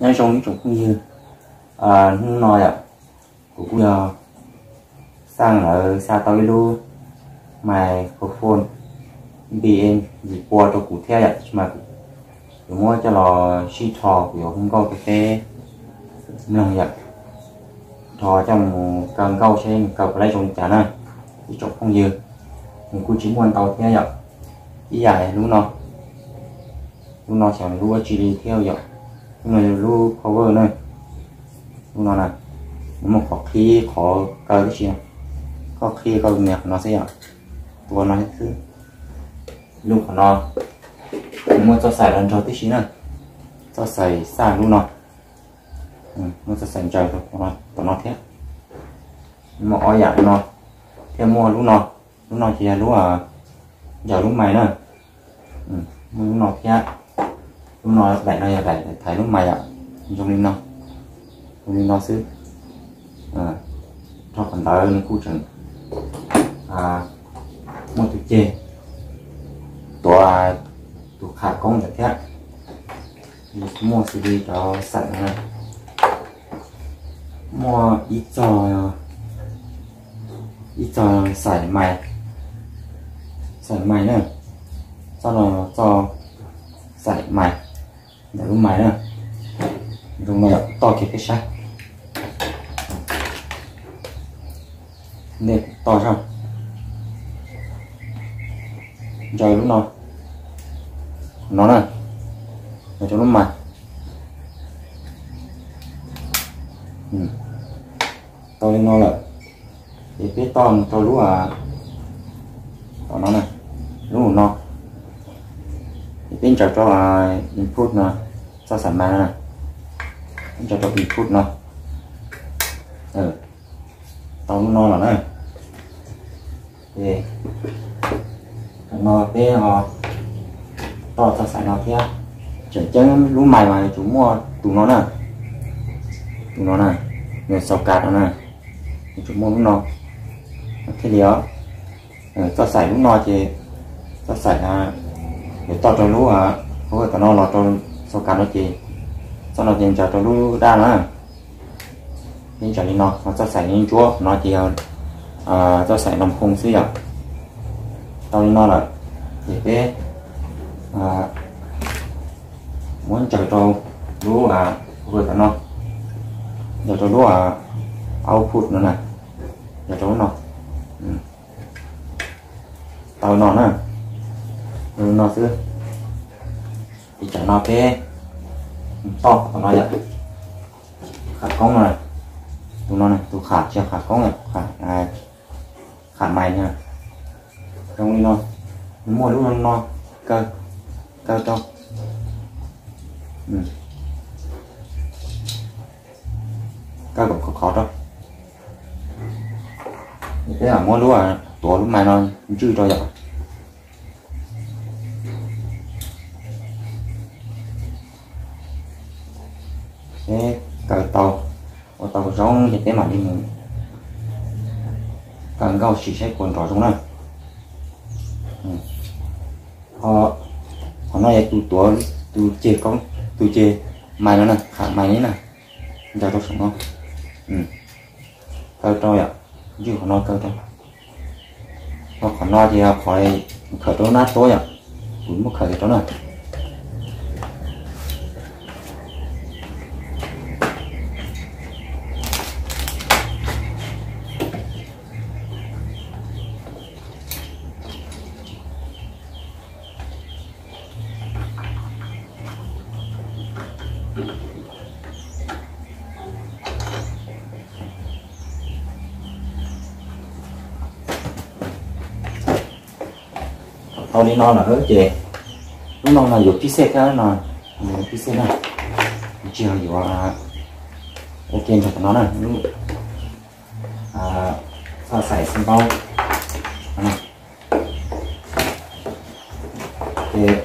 Nyob zoo ib tsoom phooj ywg, hnub no yom, kuv kuj yog xa lawv xa tau ib lub microphone B M yim pua rau kuv thiab yom, tab sis mas kuv muab coj los sib rho kuv yuav hu nkauj rau peb mloog yom, rho coj mus kaw nkauj seb nws kaw puas laib zoo li cas na. Ib tsoom phooj ywg, nws kuj tsis muaj ntau thiab yom, ib yam lub no, lub no xyov lub dab tsi li thiab yom, lub no lub power na, lub no na, nws muaj qhov qhib qhov kaw tib si, koj qhib koj nias qhov no xwb yom, tua no xwb. Lub qhov no nws muaj txoj xaim los nrog tib si na, txoj xaim xa lub no, muaj txoj xaim ntsaws tom no thiab. Muaj ob yam no, thiab muaj lub no, lub no ces yog lub, yog lub mais na, muaj lub no thiab. Lub no daim no yog daim thaiv lub mais yom, zoo li no, zoo li no xwb. Rau qhov ntawd nws kuj tseem muaj tus ceg, tuav tus qham koob ntawd thiab. Muaj xws li cov xaim no, muaj ib txog, ib txog xaim mais, xaim mais na, txoj no txoj xaim mais, ntawm lub mais na, zoo no yom, toj kiag peb saib. Nej toj saib, ntsaws lub no, no na, ntsaws rau lub mais. Tau li no lawm, ces peb toj mus rau lub, tom no na, lub no, ces peb ntsaws rau input no, txoj xaim mais no, peb ntsaws rau input no. Tau lub no lawm na. Ces no peb ho toj txoj xaim no thiab. Tseem ceeb lub mais mas yuav tsum muaj tus no na, tus no na, nws xaus kas no na, yuav tsum muaj lub no thiaj li os. Txoj xaim lub no ces txoj xaim yuav toj rau lub, hauv tom no los rau xaus kas no ces txoj no ces ntsaws rau lub daj na. Peb ntsaws li no, ho txoj xaim ntsuab no ces yog txoj xaim los phoo xwb yom. Tau li no lawm, ces peb muab ntsaws rau lub, tom no, ntsaws rau lub output no na, ntsaws rau lub no. Tau no na, no xwb. Ces tsam no peb toj tom no yom, qham koob no, tus no tus qham tsis yog qham koob, qham mais no, zoo li no, nws muaj lub no, kaw, kaw rau, kaw kom khov khov rau. Peb mam muab lub, tuav lub mais no ntswj rau yom. Peb kaw tau, ua tau zoo ces peb mam li mus kaw nkauj sim saib puas nrov zoo na. Ho qhov no yog tus tuav, tus ceg koob, tus ceg mais no na, qham mais na, ntsaws rau saum no. Kaw rau yom, ntswj qhov no kaw rau. Ho qhov no ces yog qhov khawm rau nab tuab yom, kuv muab khawm rau na. Tau li no lawm ces lub no no yuav pib xej thiab no, yuav pib xej na, tsis yog yuav ua ke nrog tom no na, lub txoj xaim xib npaub. Ces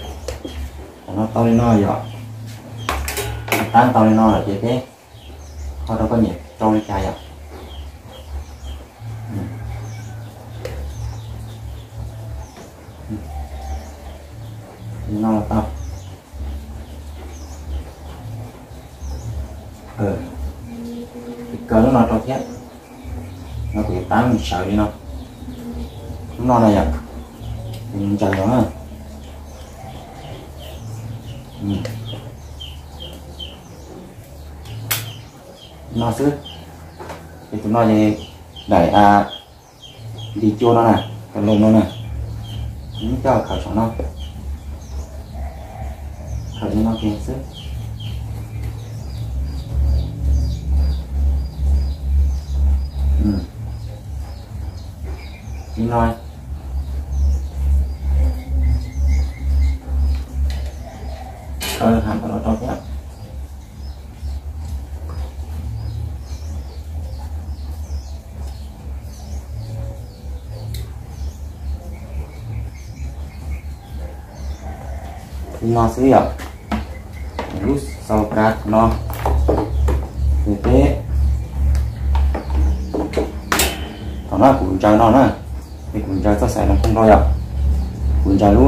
tom no tau li no yom, tab tau li no lawm ces peb ho rau koj nyiam rau li cas yom. Li no los tau. Kaw lub no rau thiab. No kuv yuav tab mus sawv li no. Lub no na yom, kuv ntsaws no na. No xwb. Ces tus no ces daim ntiv cua no na, kaw loos no na, kuv muab coj khawm saum no, khawm li no kiag xwb. Li no, kaw ham kom los rau thiab. Li no xwb yom. Lub xau kav no, ces peb, thaum no kuv ntsaws no na, ces kuv ntsaws txoj xaim no poob rau yom. Kuv ntsaws lub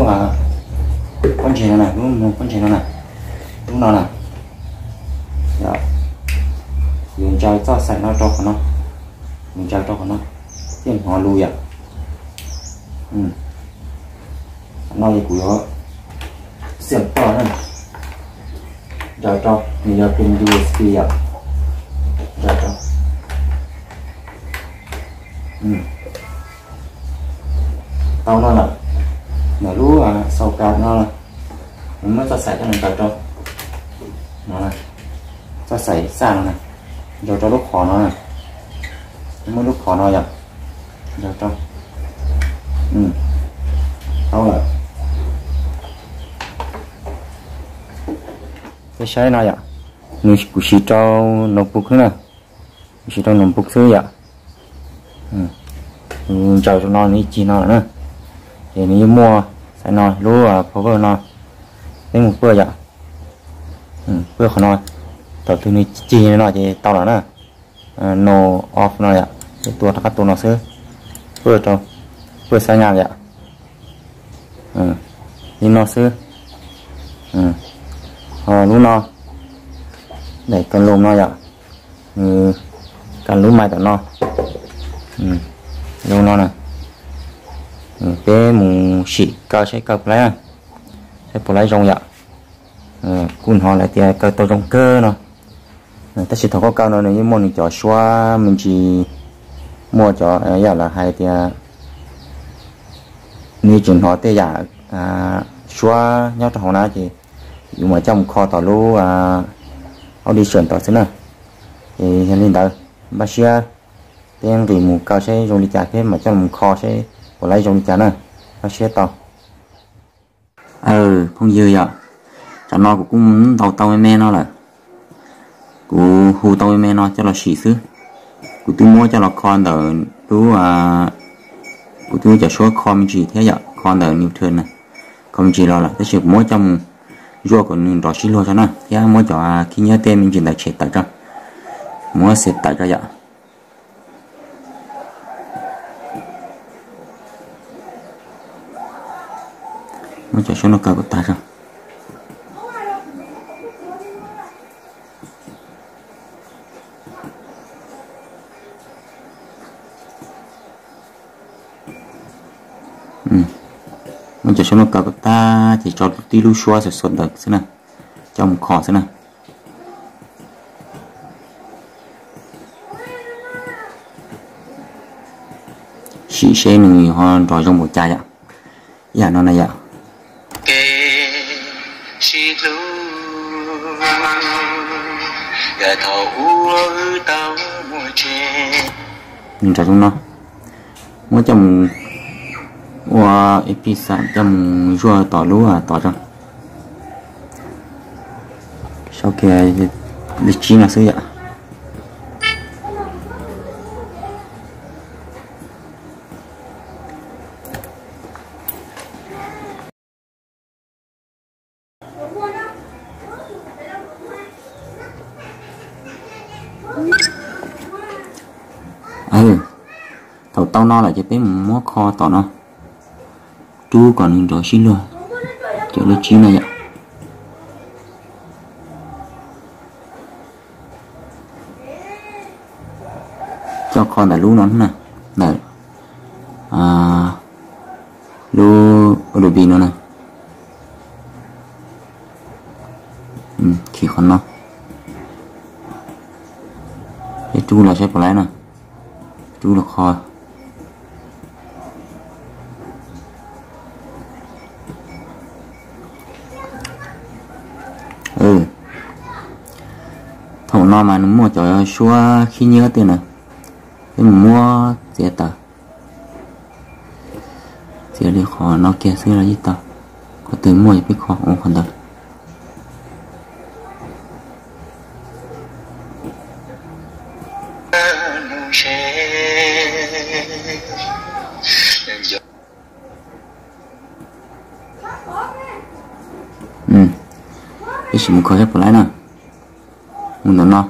pob ntseg no na, lub pob ntseg no na, lub no na. Kuv yuav ntsaws txoj xaim no rau qhov no, kuv ntsaws rau qhov no, thiaj hnov lus yom. Qhov no es kuv yuav xiam toj na, ntsaws rau, nws yog pin U S B yom, ntsaws rau. Tau no lawm, ntawm lub xau kav no, kuv muab txoj xaim coj los ntsaws rau no, txoj xaim xaj no na, ntsaws rau lub qhov no na, muab lub qhov no yom, ntsaws rau. Tau lawm. Peb saib no yom, nws kuv siv rau notebook xwb na, kuv siv rau notebook xwb yom. Ntsaws rau no nws ib cig no lawm na, ces nws yeej muaj xaim no lub power no, peb mus pawj yom, pawj qhov no, thaum twg nws cig no ces tau lawm na. No off no yom, peb tua rov qab tua no xwb, pawj rau, pawj xab nyas yom. Li no xwb. Ho lub no, daim kaw loos no yom, nws kaw lub mais tom no, zoo no na. Peb mus sim kaw saib kaw puas laib, saib puas laib zoo yom. Kuj hnov lawv tias kaw tau zoo kawg no, tab sis thaum koj kaw no nws yeej muaj nws cov suab me ntsis, muaj cov yam lawv hais tias nws tseem hnov tej yam suab nyob rau hauv na ces yus mam coj mus kho tom lub audition tod xwb na. Ces yog li ntawd, npaj siab, peb nqis mus kaw saib zoo li cas thiab mam coj mus kho saib puas laib zoo li cas na. Npaj siab tau. Aw phooj ywg yom, tsam no kuv kuj ntaus tau me me no lawm. Kuv hu tau me me no coj los sim xwb. Kuv twb muab coj los kho ntawm lub, kuv twb muab cov suab kho me ntsis thiab yom, kho ntawm Newton na, kho me ntsis los lawm tab sis kuv muab coj mus zuaj kom nws nrov sib luag tso na thiab muab cov khib nyiab tej me ntsis ntawd tshem tawm tso, muab xev tawm tso yom. Muab cov suab no kaw kom tag tso. Muab cov suab no kaw kom tag ces tso tib lub suab xaus xaus ntawd xwb na, coj mus kho xwb na. Sim seb nws ho nrov zoo npaum cas yom. Ib yam no na yom. Nws nrov zoo no. Muab coj mus ua epizam coj mus zuaj tom lub tod tso. Sau kiag li tsib no xwb yom. Thaum tau no lawm ces peb mus muab kho tom no, rub kom nws nrov sib luag, cov lub tsib no yom. Coj kho ntawm lub no na, ntawm lub Adobe no na. Khi qhov no, peb rub los saib puas laib na. Rub los kho. Thaum no mas nws muaj cov suab khib nyiab tej na, peb mus muab txiav tawm. Txiav li qhov no kiag xwb los yeej tau. Qhov twg muaj peb kho ua qhov ntawd. Peb sim mus kho saib puas laib na. Mus ntawm no,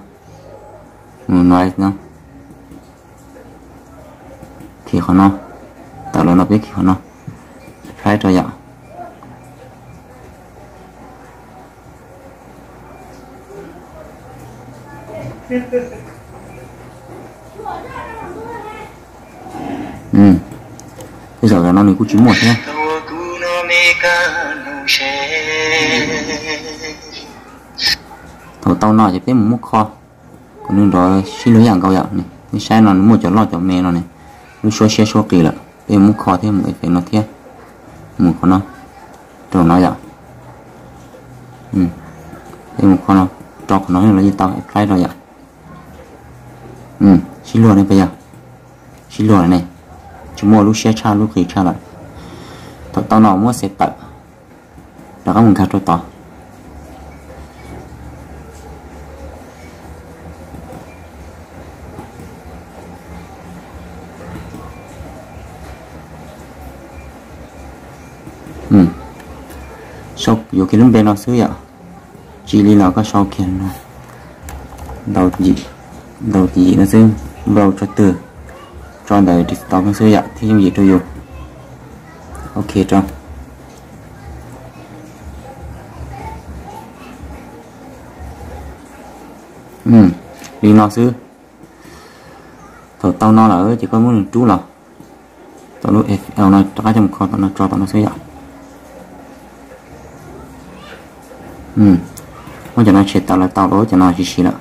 mus no no, khi qhov no, tawm los no peb khi qhov no, apply rau yom. Tej zaum no nws kuj tsis muaj thiab. Thaum tau no ces peb mus muab kho kom nws nrov sib luag ib yam nkaus yom. Nej saib no nws muaj cov loj cov me no ne, lub suab siab suab qis lawm, peb mus muab kho thiab mus effect no thiab. Mus qhov no, rau no yom. Peb mus kho no, rau qhov no los yeej tau, apply rau yom. Sib luag ne, peb yog sib luag lawm ne, tsis muaj lub siab tshaj lub qis tshaj lawm. Thaum tau no muab xav tawm, rov qab mus nkag rau tod. Sau yuav kiag lub npe no xwb yom. Tsis li los koj sau kiag no, ntau yim no xwb, npau tso twg, tso ntawm desktop no xwb yom thiaj yooj yim rau yus. Ok rau. Li no xwb. Thaum tau no lawm ces koj muab nws rub los, tau lub F L no rov qab coj mus kho tom no, tso tom no xwb yom. Muab cov no tshem tawm los tau lawm, cov no tsis siv lawm.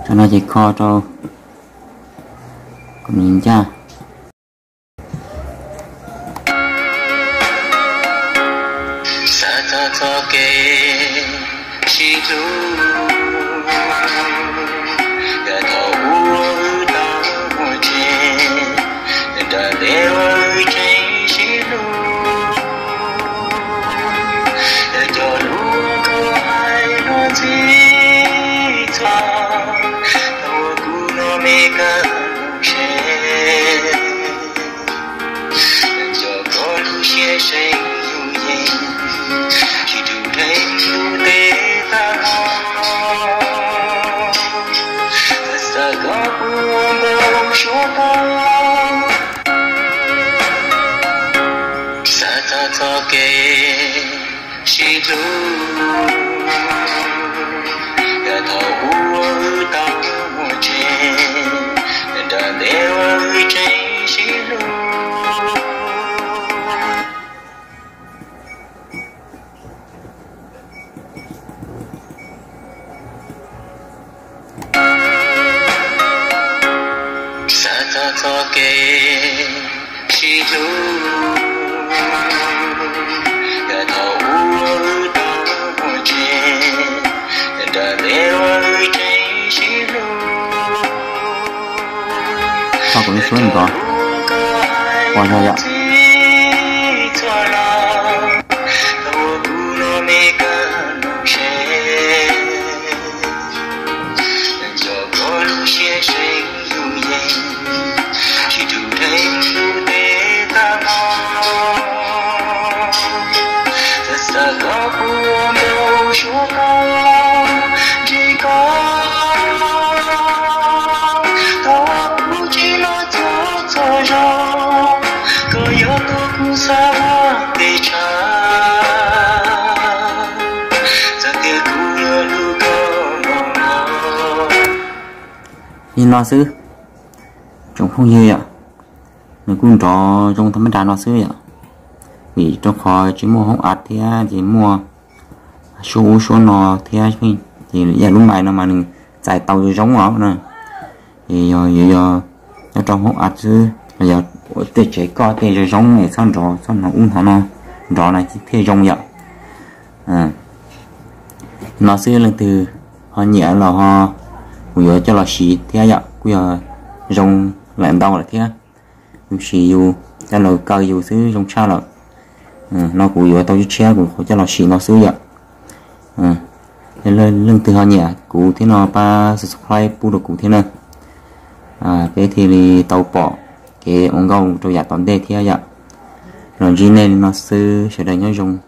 Cov no ces kho rau kom nws ncaj. Xav txog txoj kev sib hlub, yog thaum ub wb tau muaj tsev, nram ntev uas wb tseem sib hlub, yog cov lus koj hais luag ntxhi txog, thaum uas kuv no me kab mus tsev. Cov koj lub siab seev yooj yim, tsis rub dheev lub ntev tag hmo. Xav koj puas npau suav tau, xav txog txoj kev sib hlub, yog thaum ub wb tau muaj tsev, nram ntev uas wb tseem sib hlub. Xav txog txoj kev sib hlub, yog thaum ub wb tau muaj tsev, nram ntev uas wb tseem sib hlub. Thaum kuv lub suab ntov, ua zog yom. Cov koj lub siab seev yooj yim, tsis rub dheev lub ntev tag hmo. Xav koj puas npau suav tau, ntsib koj. Li no xwb, tsoom phooj ywg yom, nws kuj nrov zoo thaj mab nra no xwb yom, vim rau qhov tsis muaj hoob at thiab ces muaj suab ub suab no thiab, ces yog lub mais no mas nws txais tau zoo zoo os na. Ces yog yuav yog nyob rau hoob at xwb los yog ua tej tsev koj tej zoo zoo es txhob nrov txhob hnov ub hnov no, nrov na thiaj zoo yom. No xwb, leej twg ho nyiam los ho, kuv yuav coj los siv thiab yom, kuj yog zoo lawm ntau lawm thiab. Yus siv yus coj los kaw yus xwb zoo tshaj lawm. No kuv yuav tau tshiab tshiab kuv qhuav coj los siv no xwb yom. Leej twg ho nyiam kuv thiab no pab subscribe pub rau kuv thiab na, peb thiaj li tau pom kev ua nkauj rau yav tom ntej thiab yom. Los ntsib nej li no xwb, sawv daws nyob zoo.